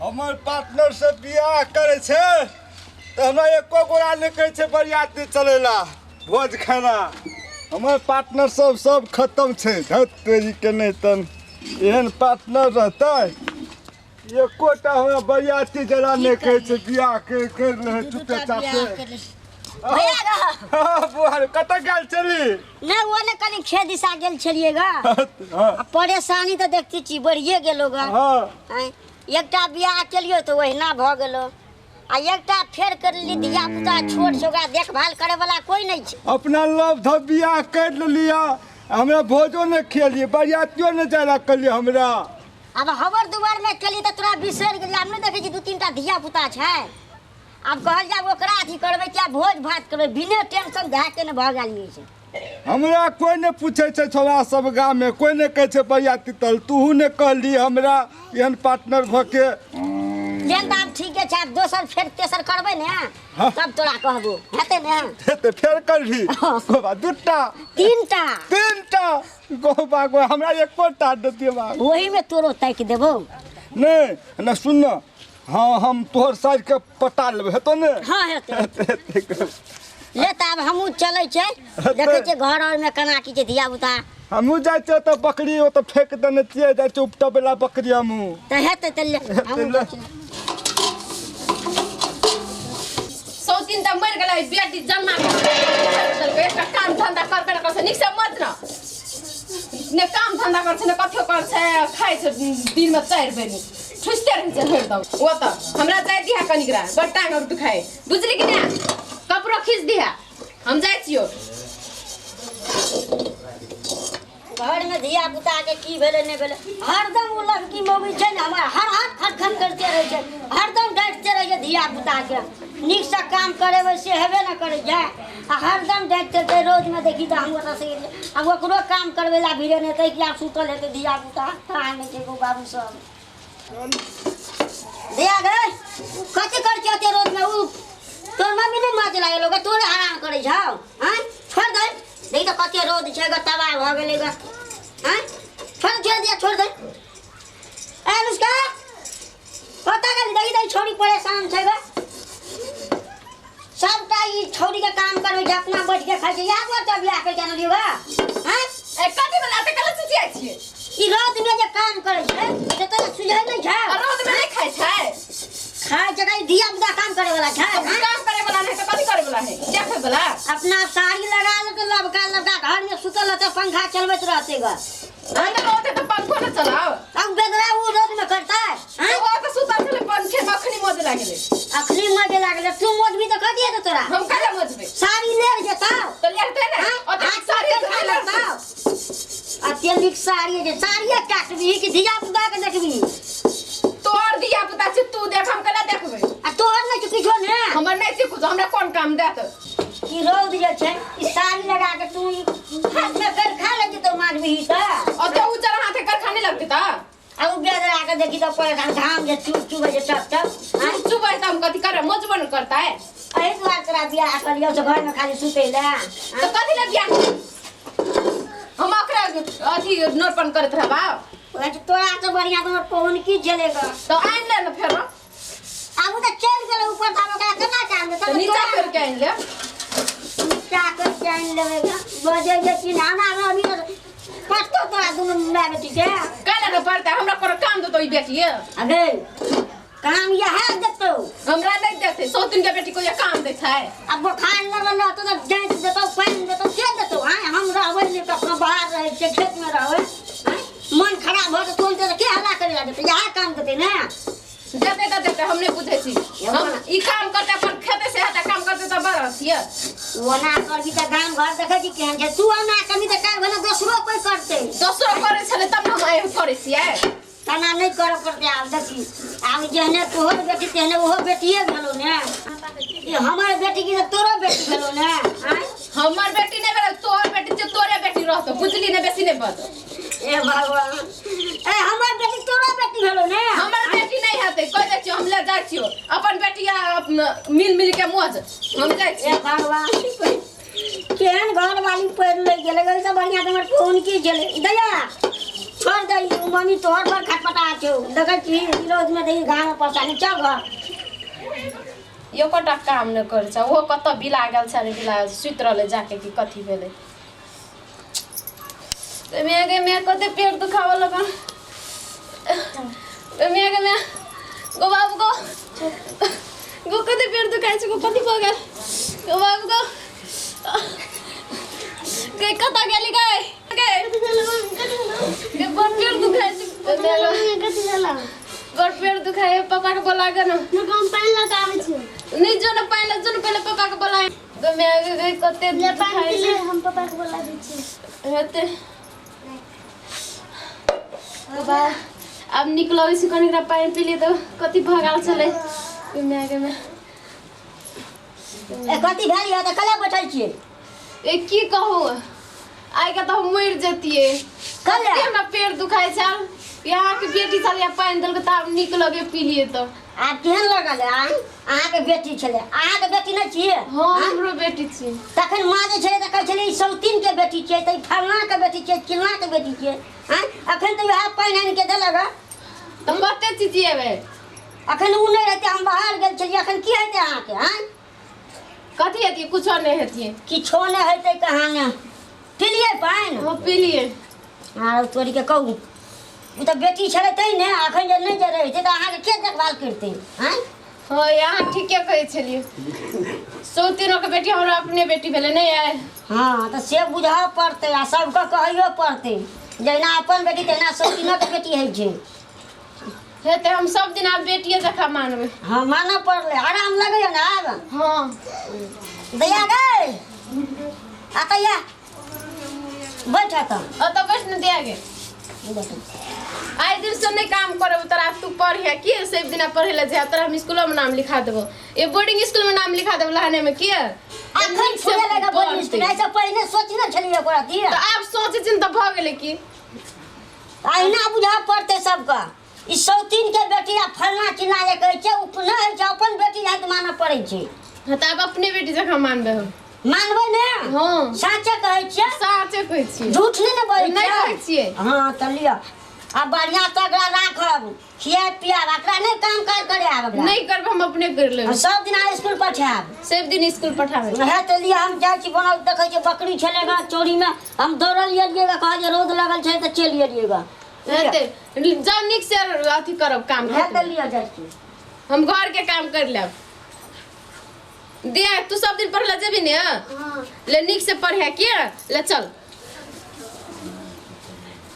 हमर पार्टनर से बियाह करै छै तऽ हमरा एको गोरा नहि कहै छै बरियाती चलै ला भोज खाना। हमर पार्टनर सब सब खत्म छै। धत तेरी के नहि तन एहन पार्टनर रहतै एकोटा हमरा बरियाती जरा नहि कहै छै बियाह कर कर ले चुपे चापे। भैया ग। हाँ, बुआ रे, कतऽ गेल छली? नहि ओ ने कनि खेत दिशा गेल छलियै ग। हाँ, आ परेशानी तऽ देखते छी बढ़िए गेलो ग। हाँ। आँय, एकटा बियाह केलियो तऽ ओहिना भऽ गेलो आ एकटा फेर करली धिया पुता छोट छै ओकरा देखभाल करे वाला कोई नहीं छै। अपना लव धब बियाह कर लेलिया, हमरा भोजो नहि खियलियै, बरियातियो नहि जाय ला कहलियै हमरा। आब हबर दुआर में केली तऽ तोरा बिसरि गेली। आब नहि देखै छी दू तीन टा धिया पुता छै। आब कहल जाय ओकरा अथी करबै कि आब भोज भात करबै, बिना टेंशन धए के ने भऽ गेल छै। हमरा कोई नहि पूछै छै छोड़ा सब गाँव में, कोई नहि कहै छै बरियाती तल, तूहू नहि कहली हमरा एहन पार्टनर भऽ के। जेहन तऽ आब ठीके छै, आब दोसर फेर तेसर करबै ने हाँ। तब तोरा कहबो हेतै ने। हेतै फेर करबी गोबा दूटा तीनटा तीनटा गोबा गो हमरा एकोटा देतियै बा। ओही में तोरो ताकि देबो। नहि नहि सुन न, हाँ हम तोहर साइड के पटा लेबै, हेतौ ने? हाँ हेतै। हेतै। ले तऽ आब हमहूँ चलै छियै, देखै छियै घर और में केना की छै धिया पुता। हमहूँ जाइ छियै तऽ बकरी ओतऽ फेक देने छियै, जाइ छियै उपटबै ला बकरी हमहूँ। तऽ हेतै तऽ ले हमहूँ ले। जाइ छियै। सौतीन तऽ मरि गेलै, बेटी जन्मा के देलकै, एकटा काम धंधा करबे ने करै छै, नीक से मत न ने काम धंधा करै छै ने कथो करै छै, खाइ छै दिन में 4 बेर ठुसते रहै छै हरदम। ओ तऽ हमरा जाइ दिहा कनिकरा बड़ टांग आर दुखाय, बुझली कि ने? कपड़ो खींच दिहा, हम जाइ छियौ। घर में धिया पुता के की भेलै नहि भेलै, हरदम ओ लड़की मौगी छै ने हमरा हर हाथ खटखट करते रहै छै, हरदम डाँटिते रहै छै धिया पुता के। नीक से काम करेबै से हेबे ने करै छै आ हरदम डाँटिते रहै। रोज में देखी तऽ हम ओतऽ से गेलियै, आब ओकरो काम करबै ला भिड़े नहि हेतै कि आब सुतल हेतै धिया पुता, कहाँ नहि छै गो बाबू सब। धिया गे कथी करै छै ओते रोज में? उ तोर मम्मी नहि माज लागल ओकरा तोरे हरान करै छौ? आँय छोड़ दे, देखी तऽ कते रौद छै ग, तबाह भऽ गेलै ग। आँय छोड़ छोड़ दिया छोड़ दे। ए अनुष्का कतऽ गेली? देखी तऽ ई छौड़ी परेशान छै ग। सबटा ई छौड़ी के काम करबै छै, अपना बैठ के खाइ छै। इएह दुआरे तोरा बियाह करि के आनलियौ ग? आँय ए कथी बला एते कला चिचियाइ छियै? ई रौद में जे काम करै छै से तोरा सुझै नहि छै? आ रौद में नहि खाइ छै? खाइ छै तऽ ई धिया पुता काम करे वाला छै? तऽ काम करे वाला नहि तऽ कथी करे वाला है? देखै वाला? अपना साड़ी लगा लेतै लबका लबका, घर में सुतल रहतै, पंखा चलबैत रहतै ग। अंदर रहतै तऽ पंखो ने चलाओ। अब बेदरा उ रौद में करतै? तऽ ओ तऽ सुतल छलै पंखे में, अखनी मौज लागलै। अखनी मौज लागलै, तू मौजबी तऽ कथी हेतौ तोरा? हम कहिया मौजबै? साड़ी ले जेतौ। तऽ लेतै ने, ओते हाथ साड़ी पकड़ि तऽ कऽ लेतै। लेतौ। अते नीक साड़ी छै, साड़िये काटबही कि धिया पुता के देखबही? तोहर धिया पुता छै, तू देख, हम केना देखबै? आ तोहर नहि छौ किछो ने? हमर नहि छै कुछो, हमरा कोन काम देत? ई रौद जे छै, ई साड़ी लगा के तू ई हाथ में कर खा ले जेतौ मारबही तऽ। ओते उजर हाथे करखा नहि लगतै तऽ? आ उ बेदरा के देखी तऽ परेशान, घाम जे चुप चुबै छै टप टप। चुप चुबै तऽ हम कथी करबै? मोजबो ने करतै। एहि दुआरे तोरा बियाह करियौ से घर में खाली सुतै लए। तऽ कथी लए बियाह? हम ओकरा अथी नोरपन करैत रहबा। तोरा तऽ बढ़िआँ तोहर पहुन की झेले ग। तऽ आनि ले ने फेरो। आब उ तऽ चलि गेलै ऊपर, तऽ आब ओकरा केना के आनबै? तऽ नीचा कर के आनि ले। नीचा कर के आनि लेबै ग। बजै जे कि हमरा अभी पड़तौ तोरा दुनू माय बेटी के। काल्हि ने पड़तै, हमरा कोनो काम देतौ ई बेटिये? अगे काम इएह देतौ। हमरा नहि देतै, सौतिन के बेटी कोई काम दै छै? आ बोखार लगल रहतौ तऽ जाँच देतौ, पानि देतौ, के देतौ? आँय हम रहबै नहि कखनो, बाहर रहै छियै, खेत में रहबै। आँय मन खराब भऽ जेतौ तुरन्ते तऽ के हल्ला करै लए देतै? इएह काम देतै ने। देतै तऽ देतै, हम नहि बुझै छी। हम ई काम करतै अपन खेते से हेतै काम करतै तऽ बड़ अथी यऽ। ओना करबी तऽ गाम घर देखै छी केहन छै, तू ओना करबी तऽ काल्हि भने दोसरो कोइ करतै। दोसरो करै छलै तब ने हम आइ करै छियै। तना नहि करऽ पड़तै। आब देखी, आब जेहने तोहर बेटी तेहने ओहो बेटिये भेलौ ने। ई हमर बेटी की तऽ तोरो बेटी भेलौ ने? आँय हमर बेटी नहि भेलै, तोहर बेटी छै, तोरे बेटी रहतौ, बुझली ने? बेसी नहि बज। ए भगवान, ए हमर बेटी तोरो बेटी भेलौ ने? हमर बेटी नहि हेतै, कहि दै छियौ, हम ले जाइ छियौ अपन बेटी आ मिल मिल के मौज, हम जाइ ए छियौ। भगवान, केहन घर वाली पढ़ि ले गेलै, ओहिसँ बढ़िआँ तऽ हमर पहुन की छलै। दया छोड़ दे ई मम्मी तोहर पर खटपटा छौ। देखै छी रोज में देखी गाँव में परेशानी। चल घर। एकोटा काम नहि करै छै। ओहो कतऽ बिला गेल छै ने, बिला सुति रहलै जाके कि कथी भेलै। माय गे माय, कते पेट दुखाबऽ लगल। माय गे माय, गो बाबू गो गो, कते पेट दुखाइ छै गो, कथी भऽ गेल गो बाबू गो? गे कतऽ गेली गे? गे गे, बड़ पेट दुखाइ छै, बड़ पेट दुखाइ। पापा के बोला गे न। नहीं जो न पानि जो न, पहिले पापा के बोला गो। माय गे गे, कते दुखाइ छै। हम पापा के बोला दै छियै। हेतै बा, आब नीक लगै छै। कनि एकरा पानि पी लिए तऽ कथी भऽ गेल छलै। माय गे माय। ए, कथी भेल यऽ? तऽ कला बैठल छियै? ए, की कहू, आइ के तऽ हम मरि जतियै। कला? कते हमरा पेट दुखाइ छल। अहाँके बेटी छल या पानि देलकै तऽ आब नीक लगे, पी लिए तऽ। आब केहन लगल? आँय, अहाँके बेटी छलै? अहाँके बेटी नहि छियै? हँ, हमरो बेटी छी। तखन माँ जे छलै तऽ कहै छलै ई सौतीन के बेटी छियै, तऽ ई फलना के बेटी छियै, चिलना के बेटी छियै। आँय, अखन तऽ वएह पानि आनि के देलक हँ। तऽ कते चिचिएबै? अखन ओ नहि रहतै, हम बाहर गेल छलियै। अखन की हेतै अहाँके? आँय? कथी हेतियै? कुछो नहि हेतियै। किछो नहि हेतै कहाँ ने। पिलियै पानि? हँ, पीलियै। आर तोरी के कहू, ओ तऽ बेटी छलै तै ने। अखन जे नहि जे रहितै तऽ अहाँके के देखभाल करतै? आँय? हँ, अहाँ ठीके कहै छलियै। सौतीनोके बेटी हमरा अपने बेटी भेलै नहि आइ? हँ, तऽ से बुझऽ पड़तै आ सबके कहैयो पड़तै, जहिना अपन बेटी तहिना सौतीनोके बेटी होइ छै। हेतै, हम सब दिन आब बेटिए जकाँ मानबै। हँ, मानऽ पड़लै। आराम लगैया ने आब? हँ। दैया गै, आ तैया बैठ तऽ। ओतऽ बैठ ने दिया गे। आइ दिन से नहि काम करब तोरा। तू पढ़िहे की सब दिना पढ़े ले जा, तोरा हम स्कूलो में नाम लिखा देबो। ये बोर्डिंग स्कूल में नाम लिखा देबो लहाने में किया? अखन छुए लगा बोर्डिंग स्कूल? ऐसे पहिने सोचने छलियै ओकरा दिया? तऽ आब सोचै छी तऽ भऽ गेलै की। अहिना बुझऽ पड़तै सबके। ई सौतीन के बेटी आ फलना चिलना जे कहै छै, ओ नहि होइ छै। अपन बेटी जाइत मानऽ पड़ै छै। हँ, तऽ आब अपने बेटी जकाँ मानबै हम। मानबै ने? हँ। साँचे कहै छियै? साँचे कहै छियै। झूठ नहि ने बजै? नहि कहै छियै। हँ, तऽ लिअ, आब बढ़िआँ से एकरा राखब, खियाब पियाब। एकरा नहि काम काज करे आब एकरा। नहि करबै, हम अपने कर लेबै। सब दिन स्कूल पठायब। सब दिन स्कूल पठाबै। है, तऽ लिअ, हम जाइ छी। बनल देखै छियै बकरी छलै गा चोरीमे, हम दौड़ल एलियै गा, कहै जे रौद लगल छै तऽ चलि एलियै गा। हेतै, जाउ, नीक से अथी करब काम। है, तऽ लिअ, जाइ छी। हम घर के काम कर लेब। दे, तू सब दिन पढ़ ले जेबी ने? हाँ। ले, नीक से पढ़े के ले चल।